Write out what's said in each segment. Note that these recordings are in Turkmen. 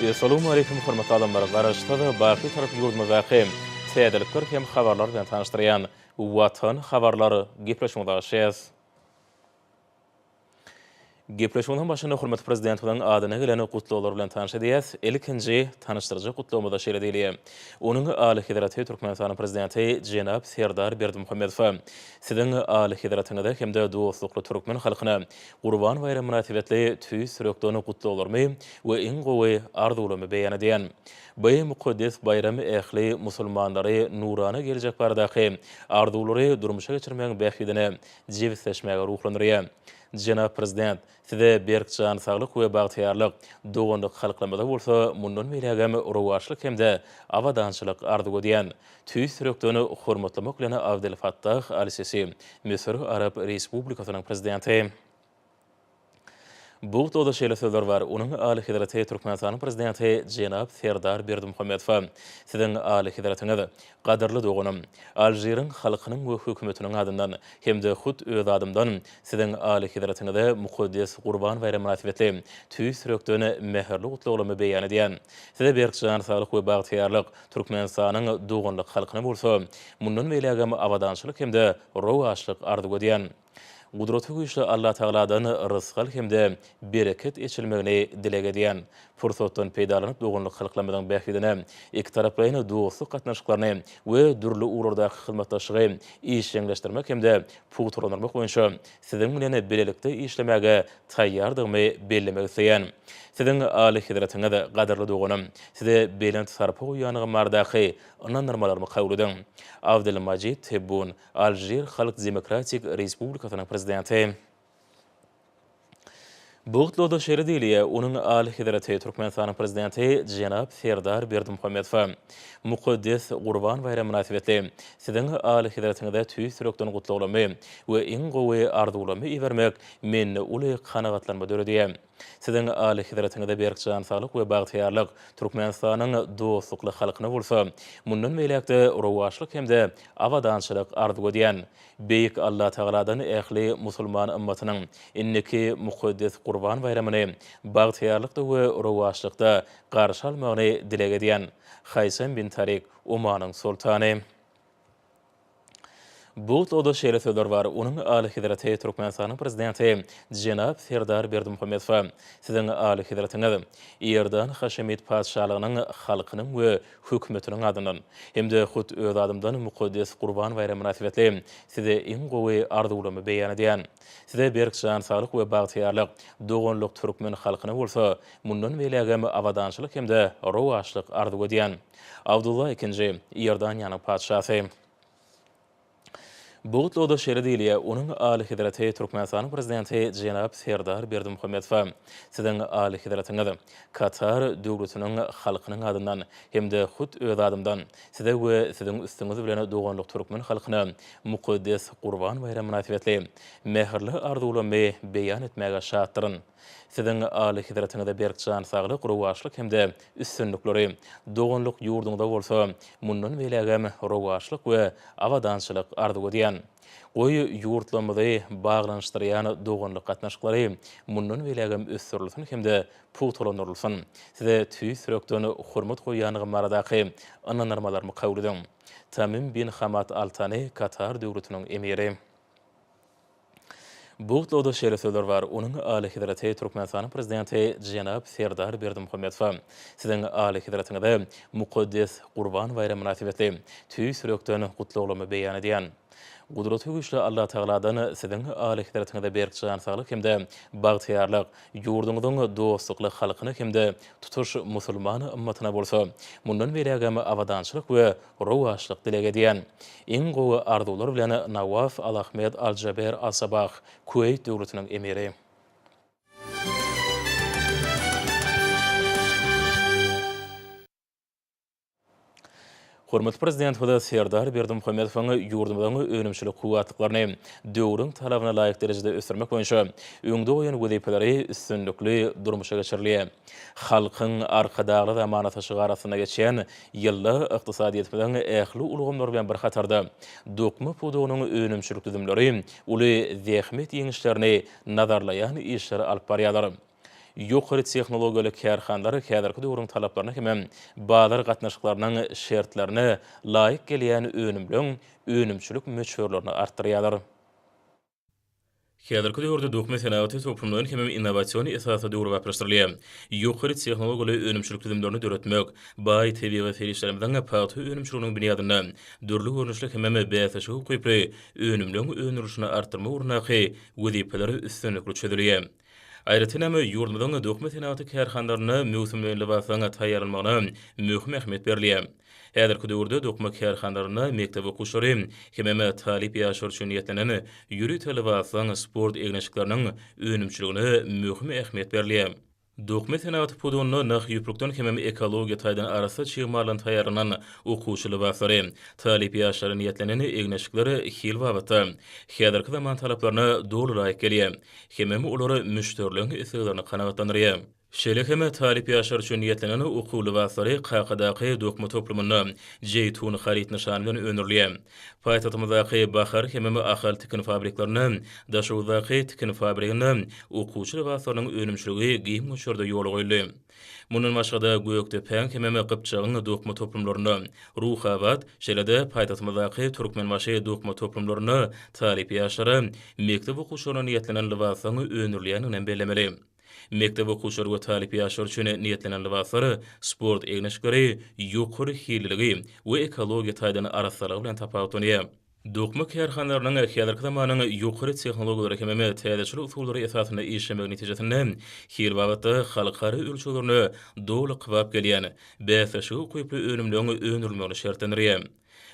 Essalawmaleýkim hormatly adamlar! Garaşsyz, baky Tarap ýurdumyzdaky täzelikler hem habarlar bilen tanyşdyrýan Watan habarlar gepleşigimize başlaýas. Gepleşigimiziň başynda hormatly Prezidentimiziň adyna gelen gutlaglar bilen tanyş edýäs. Ilkinji tanyşdyryjy gutlagymyzda şeýle diýilýär, Onuň Alyhezreti Türkmenistanyň Prezidenti jenap Serdar Berdimuhamedowa, Siziň Alyhezretiňize hem-de dostlukly türkmen halkyna Gurban baýramy mynasybetli tüýs ýürekden gutlaglarymy we iň gowy arzuwlarymy beýan edýän. Bu mukaddes baýram ähli musulmanlary nurana geljek baradaky arzuwlary durmuşa geçirmegiň bähbidine jebisleşmäge ruhlandyrýar. Jenap Prezident, Size berk jan saglyk we bagtyýarlyk, doganlyk halklarymyza bolsa mundan beýlägem rowaçlyk hem-de abadançylyk arzuw edýän. Tüýs ýürekden hormatlamak bilen Abdel Fattah Al-Sisi, Müsür Arap Respublikasynyň Prezidenti. Bu gutlagda şeýle sözler bar, Onuň Alyhezreti Türkmenistanyň Prezidenti jenap Serdar Berdimuhamedowa, Siziň Alyhezretiňiz, Gadyrly doganym, Alžiriň halkynyň we hökümetiniň adyndan hem-de hut öz adymdan Siziň Alyhezretiňize mukaddes Gurban baýramy mynasybetli tüýs ýürekden mähirli gutlaglarymy beýan edýän. Size berk jan saglyk we bagtyýarlyk, Türkmenistanyň doganlyk halkyna bolsa mundan beýlägem abadançylyk hem-de rowaçlyk arzuw edýän. Gudraty güýçli Allatagaladan rysgal hem-de bereket eçilmegini dileg edýän. Pursatdan peýdalanyp doganlyk halklarymyzyň bähbidine ikitaraplaýyn dostluk gatnaşyklaryny we dürli ugurlardaky hyzmatdaşlygy işjeňleşdirmek hem-de pugtalandyrmak boýunça Siziň bilen bilelikde işlemäge taýýardygymy bellemek isleýän. Siziň Alyhezretiňiz, gadyrly doganym, Size belent sarpa goýýandygym baradaky ynandyrmalarymy kabul ediň. Abdelmajid Tebbun, Alžir Halk Demokratik Respublikasynyň Prezidenti. Bu gutlagda şeýle diýilýär, Onuň Alyhezreti Türkmenistanyň Prezidenti jenap Serdar Berdimuhamedowa mukaddes Gurban baýramy mynasybetli Siziň Alyhezretiňize tüýs ýürekden gutlaglarymy we iň gowy arzuwlarymy ibermek mende uly kanagatlanma döredýär. Siziň Alyhezretiňize berk jan saglyk we bagtyýarlyk, Türkmenistanyň dostlukly halkyna bolsa mundan beýläk-de rowaçlyk hem-de abadançylyk arzuw edýän. Beýik Allatagaladan ähli musulman ymmatynyň indiki mukaddes Gurban baýramyny bagtyýarlykda we rowaçlykda garşy almagyny dileg edýän. Haýsam bin Tarik, Omanyň Soltany. Bu gutlagda şeýle sözler bar, Onuň Alyhezreti Türkmenistanyň Prezidenti jenap Serdar Berdimuhamedowa, Siziň Alyhezretiňiz, Iordan Haşemit Patyşalygynyň halkynyň we Hökümetiniň adyndan hem-de hut öz adymdan mukaddes Gurban baýramy mynasybetli Size iň gowy arzuwlarymy beýan edýän. Size berk jan saglyk we bagtyýarlyk, doganlyk türkmen halkyna bolsa mundan beýlägem abadançylyk hem-de rowaçlyk arzuw edýän. Abdulla ikinji, Iordaniýanyň patyşasy. Bu gutlagda şeýle diýilýär, Onuň Alyhezreti Türkmenistanyň Prezidenti jenap Serdar Berdimuhamedowa, Siziň Alyhezretiňiz, Katar Döwletiniň halkynyň adyndan hem-de hut öz adymdan Size we Siziň üstüňiz bilen doganlyk türkmen halkyna mukaddes Gurban baýramy mynasybetli mähirli arzuwlarymy beýan etmäge şatdyryn. Siziň Alyhezretiňize berk jan saglyk, rowaçlyk hem-de üstünlikleri, doganlyk ýurduňyza bolsa mundan beýlägem rowaçlyk we abadançylyk arzuw edýän. Goý, ýurtlarymyzy baglanyşdyrýan doganlyk gatnaşyklary mundan beýlägem ösdürilsin hem-de pugtalandyrylsyn. Size tüýs ýürekden hormat goýýandygym baradaky ynandyrmalarymy kabul ediň. Tamim bin Hamad Al Tani, Katar Döwletiniň Emiri. Bu gutlagda şeýle sözler bar, Onuň Alyhezreti Türkmenistanyň Prezidenti jenap Serdar Berdimuhamedowa, Siziň Alyhezretiňize mukaddes Gurban baýramy mynasybetli tüýs ýürekden gutlaglarymy beýan edýän. Gudraty güýçli Allatagaladan Siziň Alyhezretiňize berk jan saglyk hem-de bagtyýarlyk, ýurduňyzyň dostlukly halkyna hem-de tutuş musulman ymmatyna bolsa mundan beýlägem abadançylyk we rowaçlyk dileg edýän. Iň gowy arzuwlar bilen Nawaf Al-Ahmed Al-Jaber Al-Sabah, Kuweýt Döwletiniň Emiri. Hormatly Prezidentimiz Serdar Berdimuhamedowyň ýurdumyzyň önümçilik kuwwatlyklaryny döwrüň talabyna laýyk derejede ösdürmek boýunça öňde goýan wezipeleri üstünlikli durmuşa geçirilýär. Halkyň Arkadagly zamanasy şygary astynda geçýän ýylda ykdysadyýetimiziň ähli ulgamlary bilen bir hatarda, dokma pudagynyň önümçilik düzümleri uly zähmet ýeňişlerini nazarlaýan işleri alyp barýarlar. Ýokary tehnologiýaly kärhanalar häzirki döwrüň talaplaryna hemem bazar gatnaşyklarynyň şertlerine laýyk gelýän önümleň önümçilik möçberlerini artdyrýarlar. Häzirki döwürde dokma senagaty toplumlaýyn hemem innowasion esasda döwrebaplaşdyrylýar. Ýokary tehnologiýaly önümçilik düzümlerini döretmek, baý tebigy serişdelerimiziň pagta önümçiliginiň binýadynda dürli görnüşli hemem bäsleşige ukyply önümleň öndürilişini artdyrmak ugrundaky wezipeler üstünlikli çözülýär. Aýratynam, ýurdumyzyň dokma senagaty kärhanalarynda möwsümleýin lybaslaryň taýýarlanmagyna möhüm ähmiýet berilýär. Häzirki döwürde dokma kärhanalarynda mekdep okuwçylary hemem talyp ýaşlar üçin niýetlenen ýörite lybaslaryň, sport egin-eşikleriniň önümçiligine möhüm ähmiýet berilýär. Dokma senagaty pudagynda nah ýüplükden hemem ekologiýa taýdan arassa çig maldan taýýarlanan okuwçy lybaslary, talyp ýaşlara niýetlenen egin-eşikler hil babatda häzirki zaman talaplaryna doly laýyk gelýär hemem olar müşderileriň isleglerini kanagatlandyrýar. Şeýle hem talyp ýaşlar üçin niýetlenen okuw lybaslary Kakadaky dokma toplumynda Jeýtun haryt nyşany bilen öndürilýär. Paýtagtymyzdaky Bahar hemem Ahal tikin fabriklerinde, Daşoguzdaky tikin fabriginde okuwçy lybaslarynyň önümçiligi giň möçberde ýola goýuldy. Mundan başga-da, Gökdepäň hemem Gypjagyň dokma toplumlarynda, Ruhabat, şeýle-de paýtagtymyzdaky Türkmenbaşy dokma toplumlarynda talyp ýaşlara, mekdep okuwçylaryna niýetlenen lybaslaryň öndürilýändigini hem bellemeli. Mekdep okuwçylary we talyp ýaşlar üçin niýetlenen lybaslar, sport egin-eşikleri ýokary hilliligi we ekologiýa taýdan arassalygy bilen tapawutlanýar. Dokma kärhanalarynyň häzirki zamanyň ýokary tehnologiýalary hemem täzeçil usullary esasynda işlemegi netijesinde hil babatda halkara ölçeglerine doly kybap gelýän, bäsleşige ukyply önümleriň öndürilmegini şertlendirýär.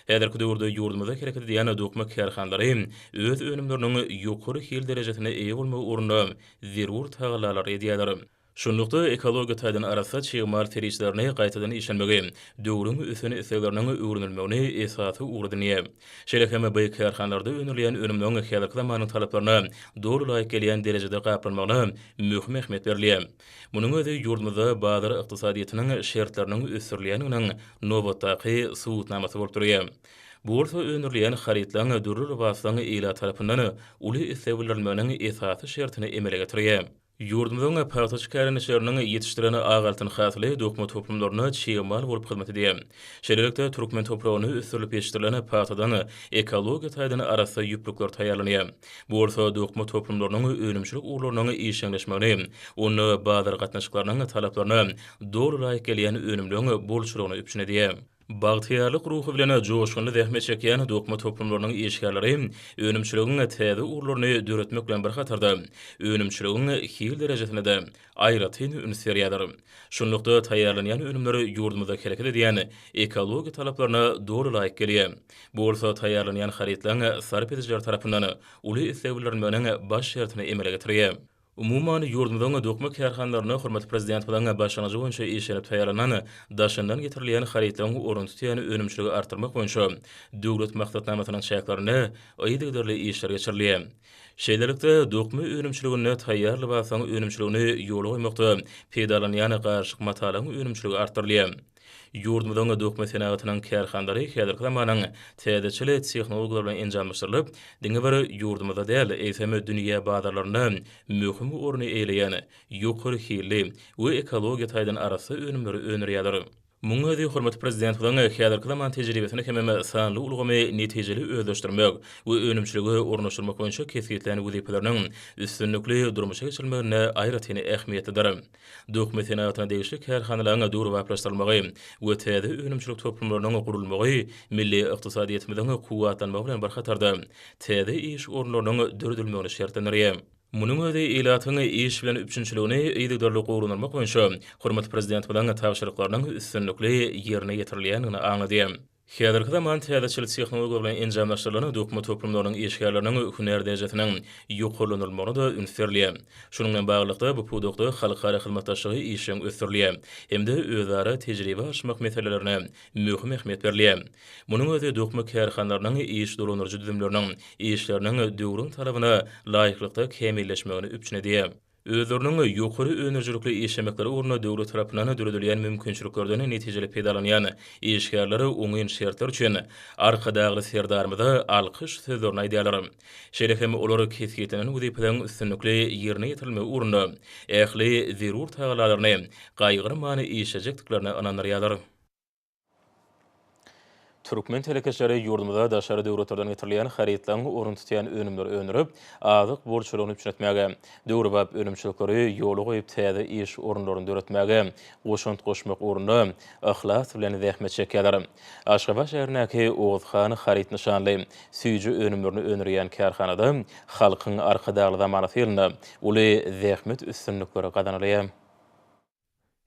Häzirki döwürde ýurdumyzda hereket edýän dokma kärhanalary öz önümleriniň ýokary hil derejesine eýe bolmagy ugrunda zerur tagallalary edýärler. Şunlukda, ekologiýa taýdan arassa çig mal serişdelerini gaýtadan işlenmegi, döwrüň ösen islegleriniň öwrenilmegini esasy ugur edinýär. Şeýle hem bu kärhanalarda öndürilýän önümleriň häzirki zamanyň talaplaryna doly laýyk gelýän derejede gaplanmagyna möhüm ähmiýet berilýär. Munuň özi ýurdumyzda bazar ykdysadyýetiniň şertleriniň ösdürilýändiginiň nobatdaky subutnamasy bolup durýar. Bu bolsa öndürilýän harytlaryň, dürli lybaslaryň ilat tarapyndan uly isleg bildirilmeginiň esasy şertini emele getirýär. Ýurdumyzyň pagtaçy kärendeçileriniň ýetişdiren ak altyn hasyly dokma toplumlaryna çig mal bolup hyzmat edýär. Şeýlelikde, türkmen topragynda ösdürilip ýetişdirilen pagtadan ekologiýa taýdan arassa ýüplükler taýýarlanýar. Bu bolsa dokma toplumlarynyň önümçilik ugurlarynyň işjeňleşmegini, onda bazar gatnaşyklarynyň talaplaryna doly laýyk gelýän önümleriň bolçulygyny üpjün edýär. Bagtyýarlyk ruhy bilen joşgunly zähmet çekýän dokma toplumlarynyň işgärleri önümçiligiň täze ugurlaryny döretmek bilen bir hatarda, önümçiligiň hil derejesine-de aýratyn üns berýärler. Şunlukda, taýýarlanýan önümler ýurdumyzda hereket edýän ekologiýa talaplaryna doly laýyk gelýär. Bu bolsa taýýarlanýan harytlaryň sarp edijiler tarapyndan uly isleg bildirilmeginiň baş şertini emele getirýär. Umuman, ýurdumyzyň dokma kärhanalarynda hormatly Prezidentimiziň başlangyjy boýunça işlenip taýýarlanan daşyndan getirilýän harytlaryň ornuny tutýan önümçiligi artdyrmak boýunça Döwlet maksatnamasynyň çäklerinde yzygiderli işler geçirilýär. Şeýlelikde, dokma önümçiliginde taýýar lybaslaryň önümçiligini ýola goýmakda peýdalanylýan garyşyk matalaryň önümçiligi artdyrylýar. Ýurdumyzyň dokma senagatynyň kärhanalary häzirki zamanyň täzeçil tehnologiýalary bilen enjamlaşdyrylyp, diňe bir ýurdumyzda däl, eýsem, dünýä bazarlarynda möhüm orny eýeleýän ýokary hilli we ekologiýa taýdan arassa önümleri öndürýärler. Munuň özi hormatly Prezidentimiziň häzirki zaman tejribesini hemem sanly ulgamy netijeli özleşdirmek we önümçilige ornaşdyrmak boýunça kesgitlän wezipeleriniň üstünlikli durmuşa geçirilmeginde aýratyn ähmiýetlidir. Dokma senagatyna degişli kärhanalaryň döwrebaplaşdyrylmagy we täze önümçilik toplumlarynyň gurulmagy milli ykdysadyýetimiziň kuwwatlanmagy bilen bir hatarda, täze iş orunlarynyň döredilmegini şertlendirýär. Munuň özi ilatyň iş bilen üpjünçiligini yzygiderli gowulandyrmak boýunça hormatly Prezidentimiziň tabşyryklarynyň üstünlikli ýerine ýetirilýändigini aňladýar. Häzirki zaman täzeçil tehnologiýalar bilen enjamlaşdyrylan dokma toplumlarynyň işgärleriniň hünär derejesiniň ýokarlandyrylmagyna-da üns berilýär. Şunuň bilen baglylykda, bu pudakda halkara hyzmatdaşlygy işjeň ösdürilýär hem-de özara tejribe alyşmak meselelerine möhüm ähmiýet berilýär. Munuň özi dokma kärhanalarynyň iş dolandyryjy düzümleriniň işleriniň döwrüň talabyna laýyklykda kämilleşmegini üpjün edýär. Özleriniň ýokary öndürijilikli işlemekleri ugrunda döwlet tarapyndan döredilýän mümkinçiliklerden netijeli peýdalanýan işgärler oňyn şertler üçin Arkadagly Serdarymyza alkyş sözlerini aýdýarlar. Şeýle hem olar kesgitlenen wezipeleriň üstünlikli ýerine ýetirilmegi ugrunda ähli zerur tagallalaryny gaýgyrman işlejekdiklerine ynandyrýarlar. Türkmen telekeçileri ýurdumyza daşary döwletlerden getirilýän harytlaryň ornuny tutýan önümleri öndürip, azyk bolçulygyny üpjün etmäge, döwrebap önümçilikleri ýola goýup täze iş orunlaryny döretmäge goşant goşmak ugrunda yhlas bilen zähmet çekýärler. Aşgabat şäherindäki Oguzhan haryt nyşanly süýji önümlerini öndürýän kärhanada Halkyň Arkadagly zamanasy ýylynda uly zähmet üstünlikleri gazanylýar.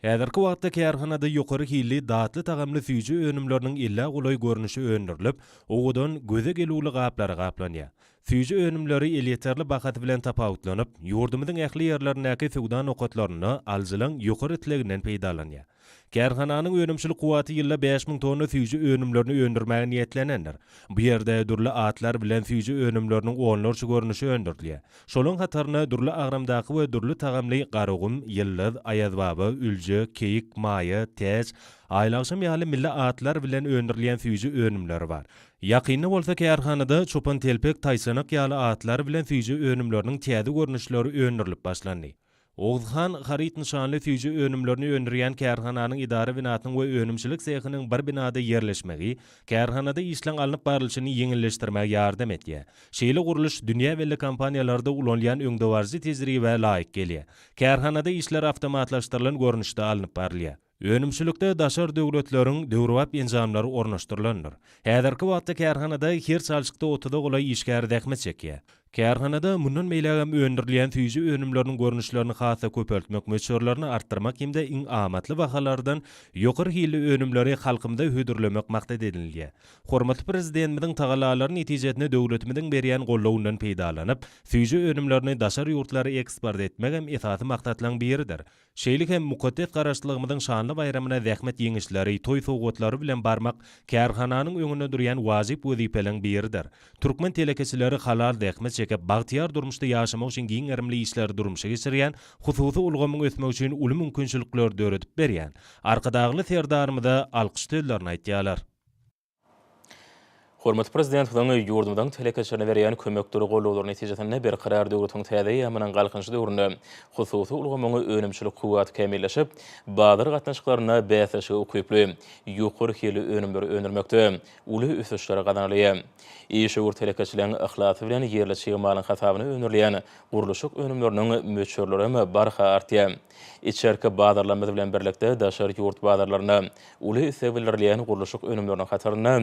Häzirki wagtda kärhanada ýokary hilli, datly tagamly süýji önümleriniň ellä golaý görnüşi öndürilip, owadan, göze gelüwli gaplara gaplanýar. Süýji önümleri elýeterli bahasy bilen tapawutlanyp, ýurdumyzyň ähli ýerlerindäki söwda nokatlarynda alyjylaň ýokary isleginden peýdalanýar. Kärhananyň önümçilik kuwwaty ýylda 5000 tonna süýji önümlerini öndürmäge niýetlenendir. Bu ýerde dürli atlar bilen süýji önümleriniň onlarça görnüşi öndürilýär. Şolaň hatarynda dürli agramdaky we dürli tagamly Garagum, Ýyldyz, Aýazbaba, Ülje, Keýik, Maýa, Täç, Aýlagşam ýaly milli atlar bilen öndürilýän süýji önümleri bar. Ýakynda bolsa kärhanada Çopantelpek, Taýçanak ýaly atlar bilen süýji önümleriniň täze görnüşleri öndürilip başlandy. Oguzhan haryt nyşanly süýji önümlerini öndürýän kärhananyň edara binasynyň we önümçilik sehiniň bir binada ýerleşmegi kärhanada işleň alnyp barlyşyny ýeňilleşdirmäge ýardam edýär. Şeýle gurluş dünýä belli kompaniýalarda ulanylýan öňdebaryjy tejribä laýyk gelýär. Kärhanada işler awtomatlaşdyrylan görnüşde alnyp barylýar. Önümçilikde daşary döwletleriň döwrebap enjamlary ornaşdyrylandyr. Häzirki wagtda kärhanada her çalşykda otuza golaý işgär zähmet çekýär. Kärhanada mundan beýlägem öndürilýän süýji önümleriniň görnüşlerini has-da köpeltmek, möçberlerini artdyrmak hem-de iň amatly bahalardan ýokary hilli önümleri halkymyza hödürlemek maksat edinilýär. Hormatly Prezidentimiziň tagallalary netijesinde döwletimiziň berýän goldawyndan peýdalanyp, süýji önümlerini daşary ýurtlara eksport etmegem esasy maksatlaryň biridir. Şeýle hem mukaddes Garaşsyzlygymyzyň şanly baýramyna zähmet ýeňişleri, toý sowgatlary bilen barmak kärhananyň öňünde durýan wajyp wezipeleriň biridir. Türkmen telekeçileri halal zähmet çekip, bagtyýar durmuşda ýaşamak üçin giň gerimli işleri durmuşa geçirýän, hususy ulgamyň ösmegi üçin uly mümkinçilikleri döredip berýän Arkadagly Serdarymyza alkyş sözlerini aýtýarlar. Hormatly Prezidentimiziň ýurdumyzyň telekeçilerine berýän kömekdir goldawlary netijesinde Berkarar döwletiň täze eýýamynyň Galkynyşy döwründe hususy ulgamyň önümçilik kuwwaty kämilleşip, bazar gatnaşyklarynda bäsleşige ukyply, ýokary hilli önümleri öndürmekde uly ösüşler gazanylýar. Işewür telekeçileriň yhlasy bilen ýerli çig malyň hasabyna öndürilýän gurluşyk önümleriniň möçberlerem barha artýar. Içerki bazarlarymyz bilen birlikde daşary ýurt bazarlarynda Uly isleg bildirilýän gurluşyk önümleriniň hatarynda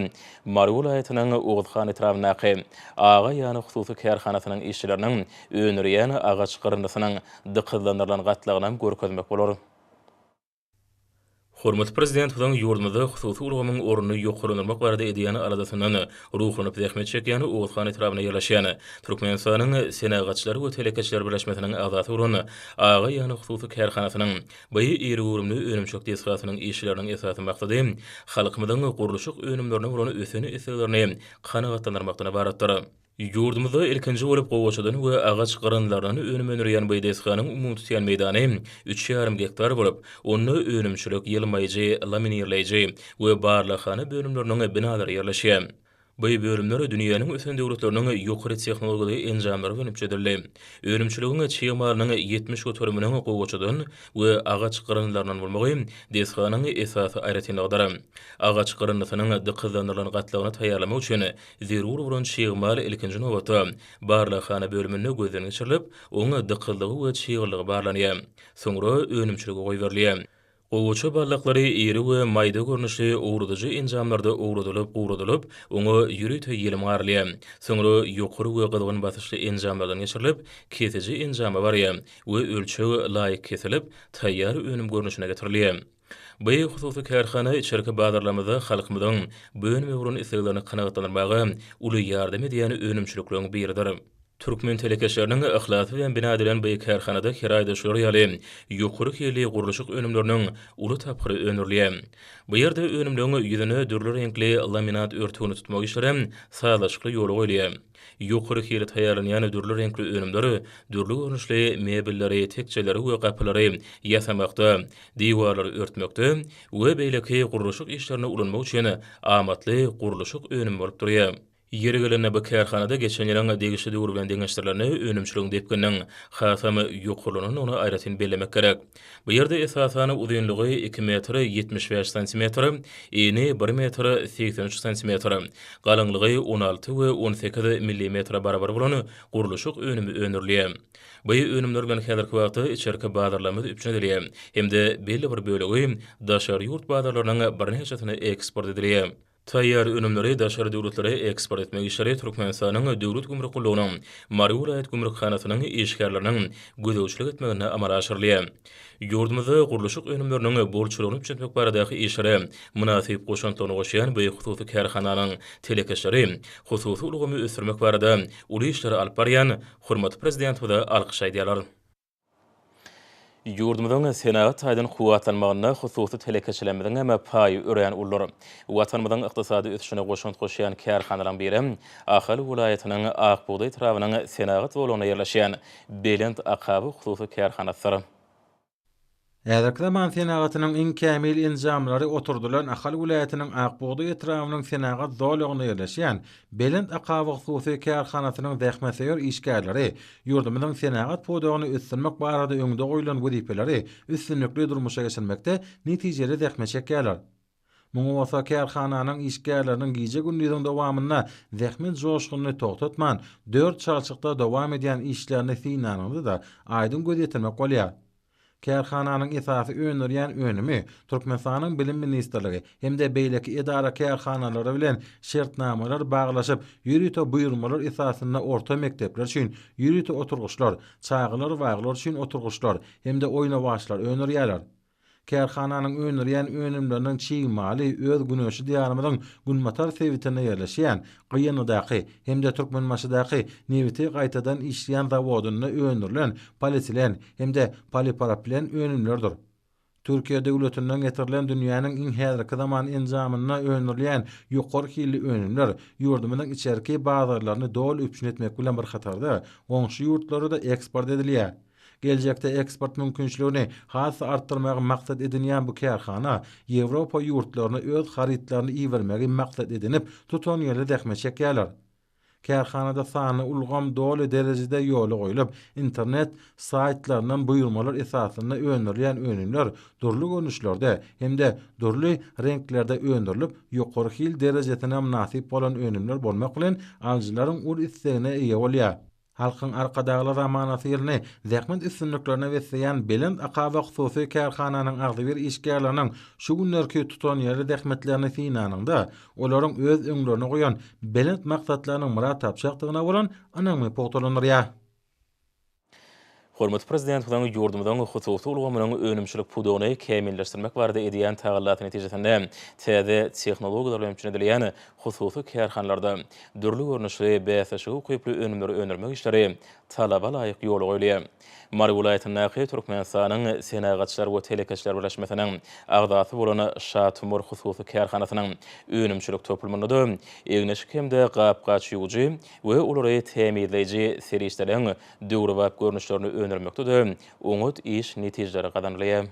Mary welaýatynyň Oguzhan etrabyndaky Aga ýany hususy kärhanasynyň işçileriniň öndürýän agaç gyryndysynyň dykyzlandyrylan gatlagynam görkezmek bolar. Hormatly Prezidentimiziň ýurdumyzda hususy ulgamyň ornuny ýokarlandyrmak barada edýän aladasyndan ruhlanyp zähmet çekýän Oguzhan etrabynda ýerleşýän Türkmenistanyň Senagatçylar we telekeçiler birleşmesiniň agzasy bolan Aga ýany hususy kärhanasynyň Bu iri göwrümli önümçilik desgasynyň işçileriniň esasy maksady halkymyzyň gurluşyk önümlerine bolan ösen isleglerini kanagatlandyrmakdan ybaratdyr. Ýurdumyzda ilkinji bolup gowaçadan we agaç gyryndylaryndan önüm öndürýän bu desganyň umumy tutýan meýdany üç ýarym gektar bolup, onda önümçilik, ýylmaýjy, laminirleýji we barlaghana bölümleriniň binalary ýerleşýär. Bu bölümler dünýäniň ösen döwletleriniň ýokary tehnologiýaly enjamlary bilen üpjün edildi. Önümçiligiň çig malynyň 70 göteriminiň gowaçadan we agaç gyryndylaryndan bolmagy desganyň esasy aýratynlygydyr. Agaç gyryndysynyň dykyzlandyrylan gatlagyny taýýarlamak üçin zerur bolan çig mal ilkinji nobatda barlaghana bölüminde gözden geçirilip, oň dykyzlygy we çyglylygy barlanýar. Soňra önümçilige goýberilýär. Gowaça baldaklary iri we maýda görnüşli owradyjy enjamlarda owradylyp, guradylyp, oňa ýörite ýelim garylýar. Soňra ýokary we gyzgyn basyşly enjamlardan geçirilip, kesiji enjama barýar we ölçeg laýyk kesilip, taýýar önüm görnüşine getirilýär. Bu hususy kärhana içerki bazarlarymyzda halkymyzyň bu önüme bolan isleglerini kanagatlandyrmaga uly ýardam edýän önümçilikleriň biridir. Türkmen telekeçileriniň yhlasy bilen bina edilen bu kärhanada her aýda şular ýaly ýokary hilli gurluşyk önümleriniň uly tapgyry öndürilýär. Bu ýerde önümleň ýüzüne dürli reňkli laminat örtügini tutmak işleri sazlaşykly ýola goýulýar. Ýokary hilli taýýarlanýan dürli reňkli önümler dürli görnüşli mebelleri, tekjeleri we gapylary ýasamakda, diwarlary örtmekde we beýleki gurluşyk işlerinde ulanmak üçin amatly gurluşyk önümi bolup durýar. Ýeri gelende, bu kärhanada geçen ýylyň degişli döwri bilen deňeşdirilende önümçiligiň depgininiň hasam ýokarlanandygyny aýratyn bellemek gerek. Bu ýerde esasan uzynlygy iki metr 75 santimetr, eni bir metr 83 santimetr, galyňlygy 16 we 18 millimetre barabar bolan gurluşyk önümi öndürilýär. Bu önümler bilen häzirki wagtda içerki bazarlarymyz üpjün edilýär hem-de belli bir bölegi daşary ýurt bazarlarynyň birnäçesine eksport edilýär. Taýýar önümleri daşary döwletlere eksport etmek işleri Türkmenistanyň Döwlet gümrük gullugynyň Mary welaýat gümrükhanasynyň işgärleriniň gözegçilik etmeginde amala aşyrylýar. Ýurdumyzda gurluşyk önümleriniň bolçulygyny üpjün etmek baradaky işlere mynasyp goşantlaryny goşýan bu hususy kärhananyň telekeçileri hususy ulgamy ösdürmek barada uly işleri alyp barýan hormatly Prezidentimize alkyş aýdýarlar. Ýurdumyzyň senagat taýdan kuwwatlanmagynda hususy telekeçilerimiziň hem paýy örän uludyr. Watanymyzyň ykdysady ösüşine goşant goşýan kärhanalaryň biri Ahal welaýatynyň Ak bugdaý etrabynyň senagat zolagynda ýerleşýän Belent akaba hususy kärhanasydyr. Häzirki zaman senagatynyň iň kämil enjamlary oturdylan Ahal welaýatynyň Ak bugdaý etrabynyň senagat zolagynda ýerleşýän Belent akaba hususy kärhanasynyň zähmetsöýer işgärleri ýurdumyzyň senagat pudagyny ösdürmek barada öňde goýlan wezipeleri üstünlikli durmuşa geçirmekde netijeli zähmet çekýärler. Muňa bolsa kärhananyň işgärleriniň gije-gündiziň dowamynda zähmet joşgunyny togtatman, dört çalşykda dowam edýän işlerini synlanyňda-da aýdyň göz ýetirmek bolýar. Kärhananyň esasy öndürýän önümi Türkmenistanyň Bilim ministrligi hem-de beýleki edara-kärhanalary bilen şertnamalar baglaşyp, ýörite buýurmalar esasynda orta mekdepler üçin ýörite oturgyçlar, çagalar baglar üçin oturgyçlar hem-de oýnawaçlar öndürýärler. Kärhananyň öndürýän önümleriniň çig maly öz güneşli Diýarymyzyň günbatar sebitinde ýerleşýän Gyýanlydaky hem-de Türkmenbaşydaky nebiti gaýtadan işleýän zawodynda öndürilen polietilen hem-de polipropilen önümlerdir. Türkiýe döwletinden getirilen dünýäniň iň häzirki zaman enjamynda öndürilýän ýokary hilli önümler ýurdumyzyň içerki bazarlaryny doly üpjün etmek bilen bir hatarda, goňşy ýurtlara-da eksport edilýär. Geljekde eksport mümkinçiligini has-da artdyrmagy maksat edinýän bu kärhana Ýewropa ýurtlaryna öz harytlaryny ibermegi maksat edinip, tutanýerli zähmet çekýärler. Kärhanada sanly ulgam doly derejede ýola goýlup, internet saýtlaryndan buýurmalar esasynda öndürilýän önümler dürli görnüşlerde hem-de dürli reňklerde öndürilip, ýokary hil derejesine mynasyp bolan önümler bolmak bilen, alyjylaryň uly islegine eýe bolýar. Halkyň Arkadagly zamanasy ýylyny zähmet üstünliklerine besleýän Belent akaba hususy kärhananyň agzybir işgärleriniň şu günlerki tutanýerli zähmetlerini synanyňda, olaryň öz öňlerine goýan belent maksatlarynyň myrat tapjakdygyna bolan ynamy pugtalandyrýar. Hormatly Prezidentimiziň ýurdumyzyň hususy ulgamynyň önümçilik pudagyny kämilleşdirmek barada edýän tagallasy netijesinde täze tehnologiýalar bilen üpjün edilýän hususy kärhanalarda dürli görnüşli bäsleşige ukyply önümleri öndürmek işleri talaba laýyk ýola goýulýar. Mary welaýatyndaky Türkmenistanyň Senagatçylar we telekeçiler birleşmesiniň agzasy bolan Şatumur hususy kärhanasynyň önümçilik toplumynda-da egin-eşik hem-de gap-gaç ýuwujy we olary tämizleýji serişdeleriň döwrebap görnüşlerini öndürmekde-de oňat iş netijeleri gazanylýar.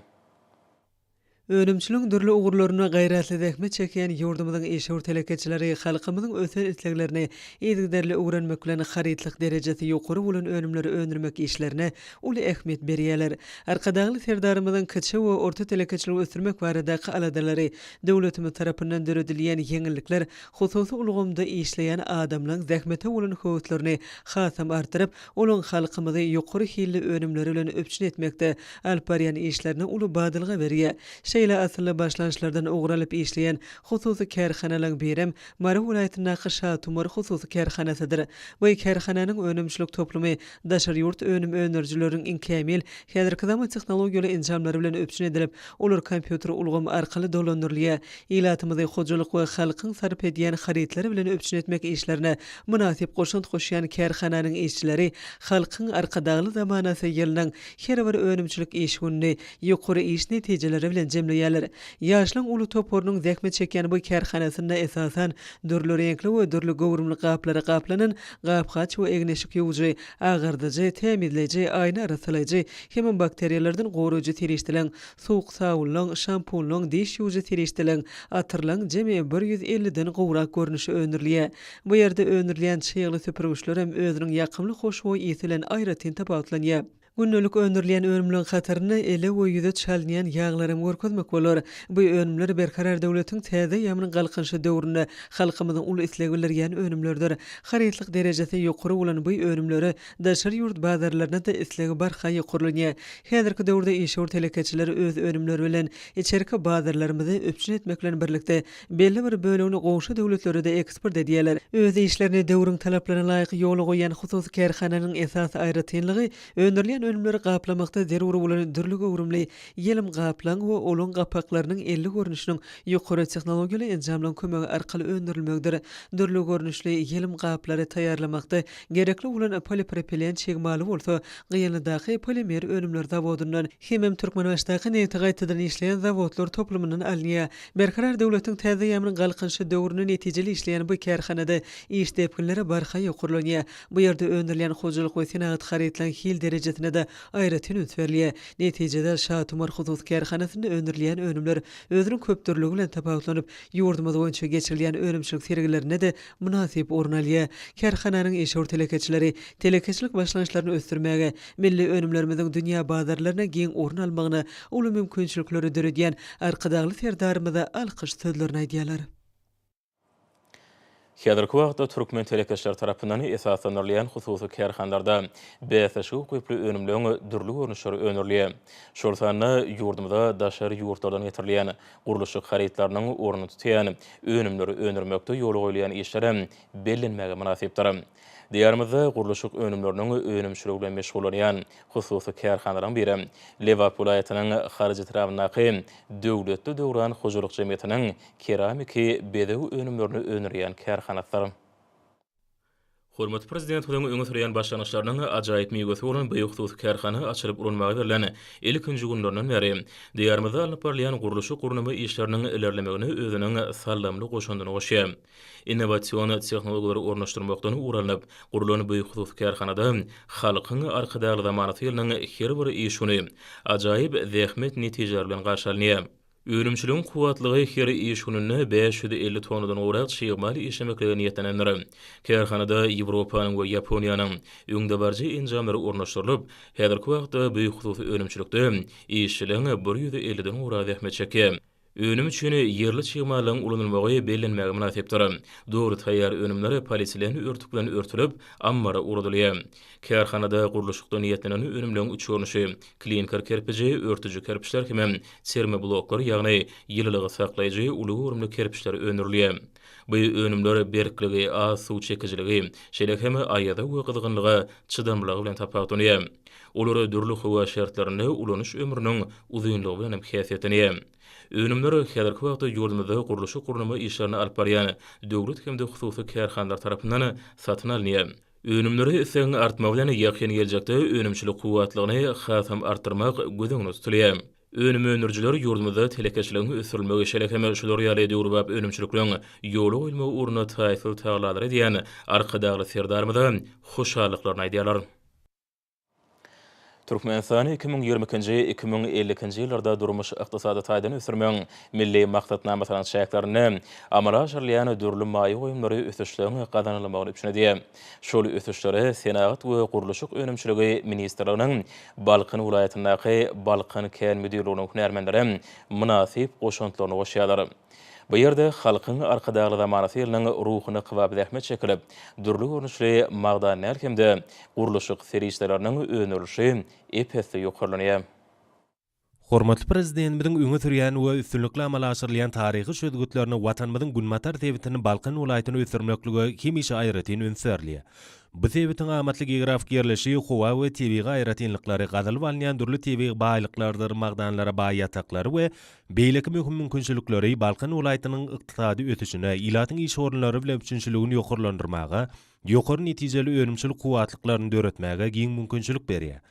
Önümçiligiň dürli ugurlarynda gaýratly zähmet çekýän ýurdumyzyň işewür telekeçileri halkymyzyň ösen isleglerini yzygiderli öwrenmek bilen harytlyk derejesi ýokary bolan önümleri öndürmek işlerine uly ähmiýet berýärler. Arkadagly Serdarymyzyň kiçi we orta telekeçiligi ösdürmek baradaky aladalary, döwletimiz tarapyndan döredilýän ýeňillikler hususy ulgamda işleýän adamlaryň zähmete bolan höweslerini hasam artdyryp, Olaň halkymyzy ýokary hilli önümleri bilen üpjün etmekde alyp barýan işlerine uly badalga berýär. Şeýle asylly başlangyçlardan ugur alyp işleýän hususy kärhanalaryň birem Mary welaýatyndaky Şatumar hususy kärhanasydyr. Bu kärhananyň önümçilik toplumy daşary ýurt önüm öndürijileriniň iň kämil, häzirki zaman tehnologiýaly enjamlary bilen üpjün edilip, olar kompýuter ulgamy arkaly dolandyrylýar. Ilatymyzy hojalyk we halkyň sarp edýän harytlary bilen üpjün etmek işlerine mynasyp goşant goşýan kärhananyň işçileri Halkyň Arkadagly zamanasy ýylynyň her bir önümçilik iş gününi ýokary iş netijeleri bilen jemleýärler. Ýaşlaryň uly toparynyň zähmet çekýän bu kärhanasynda esasan dürli reňkli we dürli göwrümli gaplara gaplanan gap-gaç we egin-eşik ýuwujy, agardyjy, tämizleýji, aýna arassalaýjy hemem bakteriýalardan goraýjy serişdeleriň, suwuk sabynlaryň, şampunlaryň, diş ýuwujy serişdeleriň, atyrlaryň jemi 150 den gowrak görnüşi öndürilýär. Bu ýerde öndürilýän çygly süpürgiçlerem özüniň ýakymly hoşboý ysy bilen aýratyn tapawutlanýar. Gündelik öndürilýän önümleriň hatarynda ele we ýüze çalynýan ýaglaram görkezmek bolar. Bu önümler Berkarar döwletiň täze eýýamynyň Galkynyşy döwründe halkymyzyň uly isleg bildirýän önümleridir. Harytlyk derejesi ýokary bolan bu önümlere daşary ýurt bazarlarynda-da isleg barha ýokarlanýar. Häzirki döwürde işewür telekeçiler öz önümleri bilen içerki bazarlarymyzy üpjün etmek bilen birlikde, belli bir bölegini goňşy döwletlere-de eksport edýärler. Öz işlerini döwrüň talaplaryna laýyk ýola goýýan hususy kärhananyň esasy aýratynlygy öndürilýän önümleri gaplamakda zerur bolan dürli göwrümli ýelim gaplaň we olaň gapaklarynyň 50 görnüşiniň ýokary tehnologiýaly enjamlaryň kömegi arkaly öndürilmegidir. Dürli görnüşli ýelim gaplary taýýarlamakda gerekli bolan polipropilen çig maly bolsa Gyýanlydaky polimer önümler zawodyndan hemem Türkmenbaşydaky nebti gaýtadan işleýän zawodlar toplumyndan alynýar. Berkarar döwletiň täze eýýamynyň Galkynyşy döwründe netijeli işleýän bu kärhanada iş depginleri barha ýokarlanýar. Bu ýerde öndürilýän hojalyk we senagat harytlaryň hil derejesine-de aýratyn üns berilýär. Netijede, Şatumar hususy kärhanasynda öndürilýän önümler özüniň köpdürlügi bilen tapawutlanyp, ýurdumyz boýunça geçirilýän önümçilik sergilerinde-de mynasyp orun alýar. Kärhananyň işewür telekeçileri telekeçilik başlangyçlaryny ösdürmäge, milli önümlerimiziň dünýä bazarlarynda giň orun almagyna uly mümkinçilikleri döredýän Arkadagly Serdarymyza alkyş sözlerini aýdýarlar. Häzirki wagtda türkmen telekeçileri tarapyndan esaslandyrylýan hususy kärhanalarda bäsleşige ukyply önümleň dürli görnüşleri öndürilýär. Şol sanda ýurdumyza daşary ýurtlardan getirilýän gurluşyk harytlarynyň ornuny tutýan önümleri öndürmekde ýola goýulýan işler hem bellenmäge mynasypdyr. Diýarymyzda gurluşyk önümleriniň önümçiligi bilen meşgullanýan hususy kärhanalaryň biri Lebap welaýatynyň Halaç etrabyndaky Döwletli döwran hojalyk jemgyýetiniň keramiki bezeg önümlerini öndürýän kärhanasydyr. Hormatly Prezidentimiziň öňe sürýän başlangyçlarynyň ajaýyp miwesi bolan bu hususy kärhana açylyp ulanmaga berlen ilkinji günlerinden bäri Diýarymyzda alnyp barylýan gurluşyk-gurnama işleriniň ilerlemegine özüniň saldamly goşandyny goşýar. Innowasion tehnologiýalary ornaşdyrmakdan ugur alnyp, gurlan bu hususy kärhanada Halkyň Arkadagly zamanasy ýylynyň her bir iş güni ajaýyp zähmet netijeleri bilen garşy alynýar. Önümçiligiň kuwwatlygy her iş gününde 550 tonnadan gowrak çig mal işlemeklige niýetlenendir. Kärhanada Ýewropanyň we Ýaponiýanyň öňdebaryjy enjamlary ornaşdyrylyp, häzirki wagtda bu hususy önümçilikde işçileriň bir ýüz elliden gowragy zähmet çekýär. Önüm üçin ýerli çig mallaryň ulanylmagy bellenmäge mynasypdyr. Doly taýýar önümler polietilen örtük bilen örtülip, ammara ugradylýar. Kärhanada gurluşykda niýetlenen önümleriň üç görnüşi, klinker kerpiji, örtüji kerpiçler hemem termobloklar, ýagny ýylylygy saklaýjy uly göwrümli kerpiçler öndürilýär. Bu önümler berkligi, az suw çekijiligi, şeýle hem aýaza we gyzgynlyga çydamlylygy bilen tapawutlanýar. Olar dürli howa şertlerinde ulanyş ömrüniň uzynlygy bilen hem häsiýetlenýär. Önümler häzirki wagtda ýurdumyzda gurluşyk-gurnama işlerini alyp barýan döwlet hem-de hususy kärhanalar tarapyndan satyn alynýar. Önümlere islegiň artmagy bilen ýakyn geljekde önümçilik kuwwatlygyny hasam artdyrmak göz öňünde tutulýar. Önüm öndürijiler ýurdumyzda telekeçiligiň ösdürilmegi, şeýle hem şular ýaly döwrebap önümçilikleriň ýola goýulmagy ugrunda taýsyz tagallalar edýän Arkadagly Serdarymyza hoşallyklaryny aýdýarlar. Türkmenistany 2022-nji, 2052-nji ýyllarda durmuş-ykdysady taýdan ösdürmegiň Milli maksatnamasynyň çäklerinde amala aşyrylýan dürli maýa goýumlary ösüşleriň gazanylmagyny üpjün edýär. Şol ösüşlere Senagat we gurluşyk önümçiligi ministrliginiň Balkan welaýatyndaky Balkan kän müdirliginiň hünärmenleri mynasyp goşantlaryny goşýarlar. Bu ýerde Halkyň Arkadagly zamanasy ýylynyň ruhuna kybap zähmet çekilip, dürli görnüşli magdan-nal hem-de gurluşyk serişdeleriniň öndürilişi ep-esli ýokarlanýar. Hormatly Prezidentimiziň öňe sürýän we üstünlikli amala aşyrylýan taryhy çözgütlerinde Watanymyzyň günbatar sebitini Balkan welaýatyny ösdürmeklige hemişe aýratyn üns berilýär. Bu sebitiň amatly geografik ýerleşi, howa we tebigy aýratynlyklary, gazylyp alynýan dürli tebigy baýlyklardyr magdanlara baý ýataklary we beýleki möhüm mümkinçilikleri Balkan welaýatynyň ykdysady ösüşine, ilatyň iş orunlary bilen üpjünçiligini ýokarlandyrmaga, ýokary netijeli önümçilik kuwwatlyklaryny döretmäge giň mümkinçilik berýär.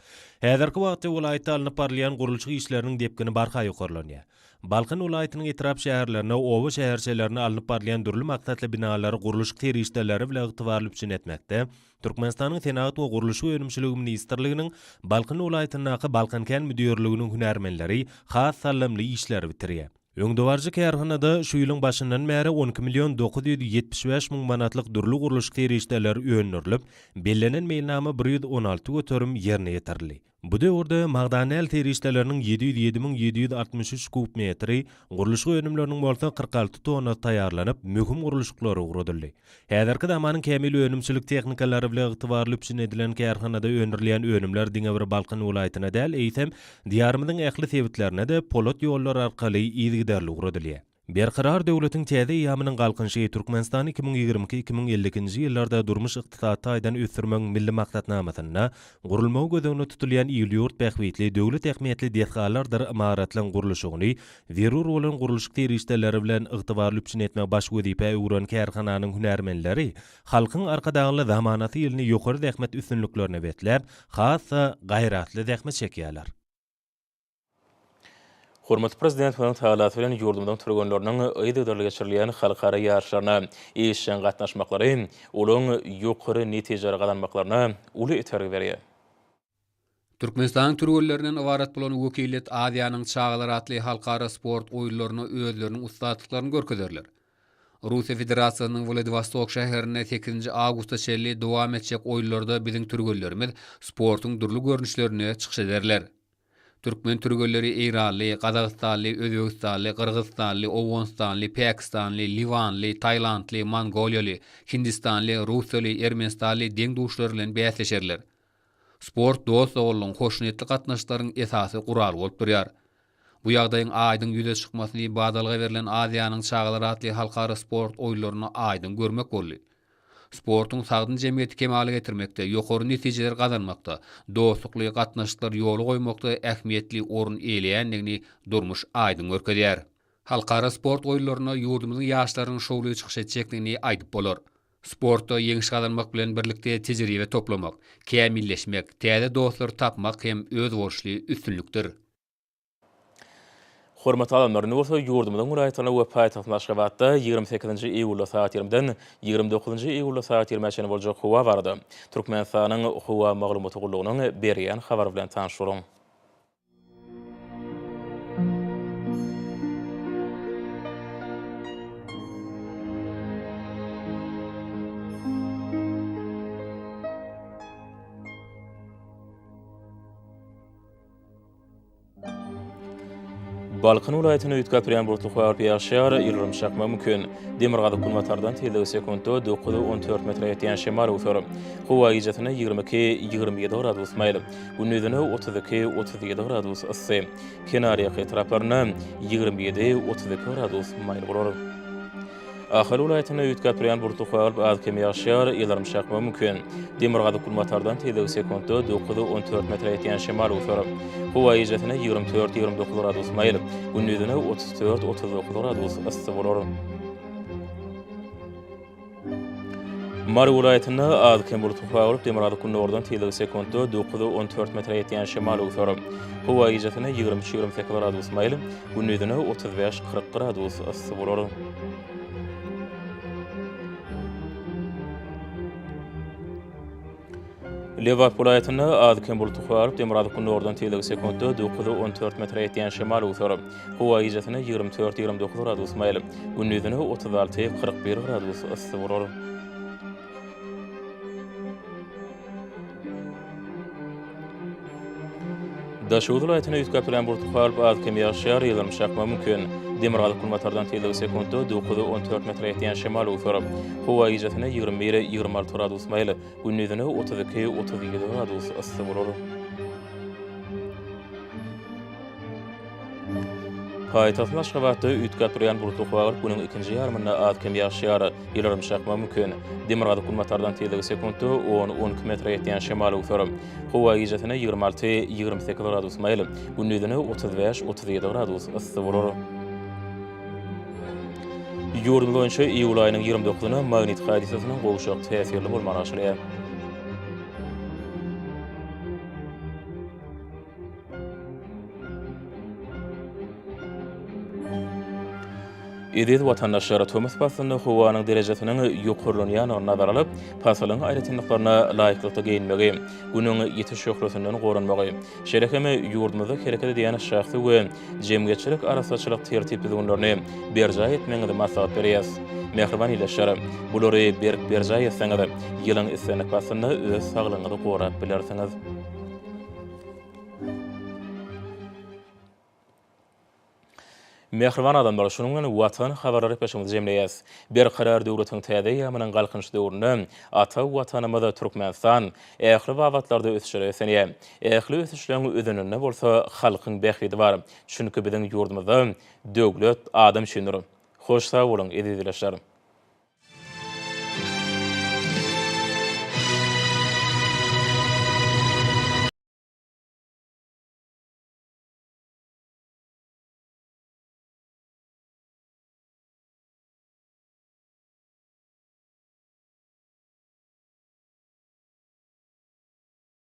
Häzirki wagtda welaýatda alnyp barylýan gurluşyk işleriniň depgini barha ýokarlanýar. Balkan welaýatynyň etrap-şäherlerinde, oba-şäherçelerinde alnyp barylýan dürli maksatly binalary gurluşyk serişdeleri bilen ygtybarly üpjün etmekde Türkmenistanyň Senagat we gurluşyk önümçiligi ministrliginiň Balkan welaýatyndaky Balkankän müdirliginiň hünärmenleri has saldamly işleri bitirýär. Öňdebaryjy kärhanada şu ýylyň başyndan bäri 12 million 975 müň manatlyk dürli gurluşyk serişdeleri öndürilip, bellenen meýilnama 116% ýerine ýetirildi. Bu döwürde magdan däl serişdeleriniň 707 müň 763 kub metri, gurluşyk önümleriniň bolsa 46 tonnasy taýýarlanyp, möhüm gurluşyklara ugradyldy. Häzirki zamanyň kämil önümçilik tehnikalary bilen ygtybarly üpjün edilen kärhanada öndürilýän önümler diňe bir Balkan welaýatyna däl, eýsem, Diýarymyzyň ähli sebitlerine-de polat ýollar arkaly yzygiderli ugradylýar. Berkarar döwletiň täze eýýamynyň Galkynyşy Türkmenistany 2022, 2052-nji ýyllarda durmuş-ykdysady taýdan ösdürmegiň Milli maksatnamasynda gurulmagy göz öňünde tutulýan il-ýurt bähbitli, döwlet ähmiýetli desgalardyr ymaratlaryň gurluşygyny Zerur bolan gurluşyk serişdeleri bilen ygtybarly üpjün etmegi baş wezipä öwren kärhananyň hünärmenleri Halkyň Arkadagly zamanasy ýylyny ýokary zähmet üstünliklerine besläp, has-da gaýratly zähmet çekýärler. Hormatly Prezidentimiziň tagallasy bilen ýurdumyzyň türgenleriniň yzygiderli geçirilýän halkara ýaryşlaryna işjeň gatnaşmaklary olaryň ýokary netijeleri gazanmaklaryna uly itergi berýär. Türkmenistanyň türgenlerinden ybarat bolan wekiliýet Aziýanyň çagalary atly halkara sport oýunlarynda özleriniň ussatlyklaryny görkezerler. Russiýa Federasiýasynyň Wladiwostok şäherinde sekizinji awgusta çenli dowam etjek oýunlarda biziň türgenlerimiz sportuň dürli görnüşlerinde çykyş ederler. Türkmen türgenleri eýranly, gazagystanly, özbegistanly, gyrgyzystanly, owganystanly, päkistanly, liwanly, taýlandly, mongoliýaly, hindistanly, russiýaly, ermenistanly deň-duşlary bilen bäsleşerler. Sport dost-doganlygyň, hoşniýetli gatnaşyklaryň esasy guraly bolup durýar. Bu ýagdaýyň aýdyň ýüze çykmasyny badalga berlen Aziýanyň çagalary atly halkara sport oýunlarynda aýdyň görmek boldy. Sportuň sagdyn jemgyýeti kemala getirmekde, ýokary netijeleri gazanmakda, dostlukly gatnaşyklary ýola goýmakda ähmiýetli orun eýeleýändigini durmuş aýdyň görkezýär. Halkara sport oýunlarynda ýurdumyzyň ýaşlarynyň şowly çykyş etjekdigini aýdyp bolar. Sportda ýeňiş gazanmak bilen birlikde tejribe toplamak, kämilleşmek, täze dostlary tapmak hem özboluşly üstünlikdir. Hormatly adamlar, indi bolsa ýurdumyzyň welaýatlarynda we paýtagtymyz Aşgabatda 28-nji iýulda sagat 20-den 29-njy iýulda sagat 20-ä çenli boljak howa barada Türkmenistanyň Howa maglumaty gullugynyň berýän habary bilen tanyş boluň. Balkan welaýatynda üýtgäp durýan bulutly howa bolup ýagşar, ýyldyrym çakmagy mümkin. Demirgazyk-günbatardan tizligi sekuntda 9-14 metre ýetýän şemal öwser. Howa gijesine 22-27 gradus maýyl, gündizine 32-37 gradus yssy. Kenarýaka etraplarynda 27-32 gradus maýyl bolar. Ahal welaýatynda üýtgäp durýan bulutly howa bolup, az-kem ýagyş ýagar, ýyldyrym çakmagy mümkin. Demirgazyk-günbatardan tizligi sekuntda 9-14 metre ýetýän şemal öwser. Howa gijesine 24-29 gradus maýyl, gündizine 34-39 gradus yssy bolar. Mary welaýatynda az-kem bulutly howa bolup, demirgazyk-gündogardan tizligi sekuntda 9-14 metre ýetýän şemal öwser. Howa gijesine 23-28 gradus maýyl, gündizine 35-40 gradus yssy bolar. Lebap welaýatynda az-kem bulutly howa bolup, demirgazyk-gündogardan tizligi sekuntda 9-14 metre ýetýän şemal öwser. Howa gijesine 24-29 gradus maýyl, gündizine 36-41 gradus yssy bolar. Daşoguz welaýatynda üýtgäp durýan bulutly howa bolup, az-kem ýagyş ýagar, ýyldyrym çakmagy mümkin. Demirgazyk-günbatardan tizligi sekuntda 9-14 metre ýetýän şemal öwser. Howa gijesine 21-26 gradus maýyl, gündizine 32-37 gradus yssy bolar. Paýtagtymyz Aşgabatda üýtgäp durýan bulutly howa galyp, günüň ikinji ýarymynda az-kem ýagyş ýagar, ýyldyrym çakmagy mümkin. Demirgazyk-günbatardan tizligi sekuntda on-on iki metre ýetýän şemal öwser. Howa gijesine 26, 28 gradus maýyl, gündizine 35, 37 gradus yssy bolar. Ýurdumyz boýunça iýul aýynyň 29-na magnit hadysasynyň gowşak täsirli bolmagy garaşylýar. Eziz watandaşlar, tomus paslynda howanyň derejesiniň ýokarlanýandygyny nazara alyp, pasylyň aýratynlyklaryna laýyklykda geýinmegi, Günüň ýiti şöhlesinden goranmagy, şeýle hem ýurdumyzda hereket edýän şahsy we jemgyýetçilik arassaçylyk tertip-düzgünlerini berjaý etmegiňizi maslahat berýäris. Mähriban ildeşler, bulary berk berjaý etseňiz, ýylyň islendik paslynda öz saglygyňyzy gorap bilersiňiz. Mähriban adamlar, şunuň bilen Watan habarlar gepleşigimizi jemleýäs. Berkarar döwletiň täze eýýamynyň Galkynyş döwründe ata Watanymyz Türkmenistan ähli babatlarda ösüşlere beslenýär. Ähli ösüşleň özeninde bolsa halkyň bähbidi bar. Çünki biziň ýurdumyzda Döwlet adam üçindir! Hoş sag boluň, eziz ildeşler!